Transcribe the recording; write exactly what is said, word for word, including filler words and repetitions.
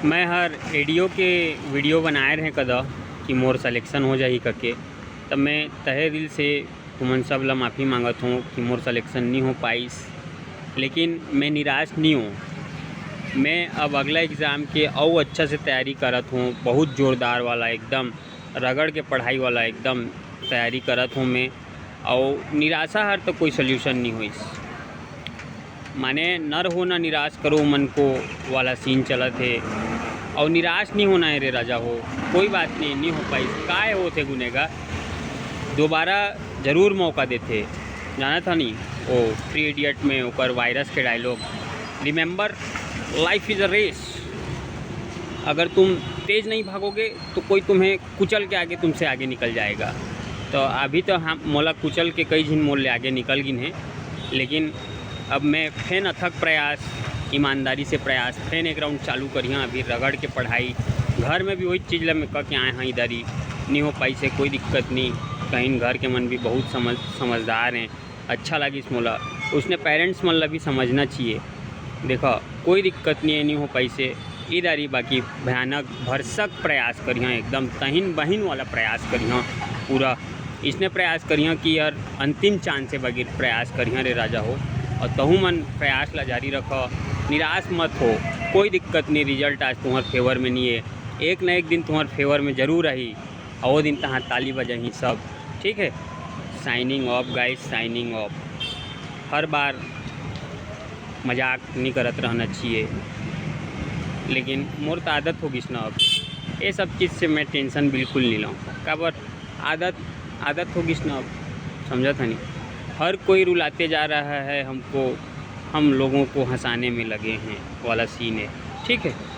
मैं हर एडीओ के वीडियो बनाए रहे कदा कि मोर सिलेक्शन हो जाही करके, तब मैं तहे दिल से तुमन सब ला माफ़ी मांगत हूँ कि मोर सिलेक्शन नहीं हो पाइस। लेकिन मैं निराश नहीं हूँ। मैं अब अगला एग्ज़ाम के अउ अच्छा से तैयारी करत हूँ, बहुत जोरदार वाला, एकदम रगड़ के पढ़ाई वाला एकदम तैयारी करत हूँ मैं। अउ निराशा हर तो कोई सॉल्यूशन नहीं होइस। माने, "नर हो ना निराश करो मन को" वाला सीन चलत हे। अउ निराश नहीं होना है रे राजा हो, कोई बात नहीं, नहीं हो पाइस। काय होथे गुनेगा, दोबारा जरूर मौका देथे। जाना था नहीं वो थ्री इडियट में ओकर वायरस के dialogue, "Remember, life is a race।" अगर तुम तेज नहीं भागोगे तो कोई तुम्हें कुचल के आगे, तुमसे आगे निकल जाएगा। तो अभी तो हम, मोला कुचल के कई झिन मोर ले आगे निकल गिन हे, लेकिन अब मैं फेन अथक प्रयास, ईमानदारी से प्रयास, फेन एक राउंड चालू करिहा। अभी रगड़ के पढ़ाई, घर में भी वही चीज़ ला मैं कह के आए हाँ, इधर ही नहीं हो पाइस हे, कोई दिक्कत नहीं। कहीं घर के मन भी बहुत समझ समझदार हैं, अच्छा लागिस मोला। उसने पेरेंट्स मन ला भी समझना चाहिए। देखा, कोई दिक्कत नहीं है, नहीं हो पाइस हे। इधर ही बाकी भयानक भरसक प्रयास करिहा, एकदम तहिन बहिन वाला प्रयास करिहा पूरा। इसने प्रयास करिहा कि यार, अंतिम चांस से बगैर प्रयास करिहा रे राजा हो। और तहू मन प्रयास ला जारी रखा, निराश मत हो, कोई दिक्कत नहीं। रिजल्ट आज तुम्हार फेवर में नहीं है, एक ना एक दिन तुम्हार फेवर में जरूर आही। और वो दिन तहाँ ताली बजाही सब, ठीक है। साइनिंग ऑफ गाइस, साइनिंग ऑफ। हर बार मजाक नहीं करत रहना चाहिए, लेकिन मोर तो आदत हो गिस ना अब, ये सब चीज़ से मैं टेंशन बिल्कुल नहीं लाऊँ। काबर? आदत, आदत हो गिस ना अब, समझा था नहीं। हर कोई रुलाते जा रहा है हमको, हम लोगों को हंसाने में लगे हैं वाला सीन है, ठीक है।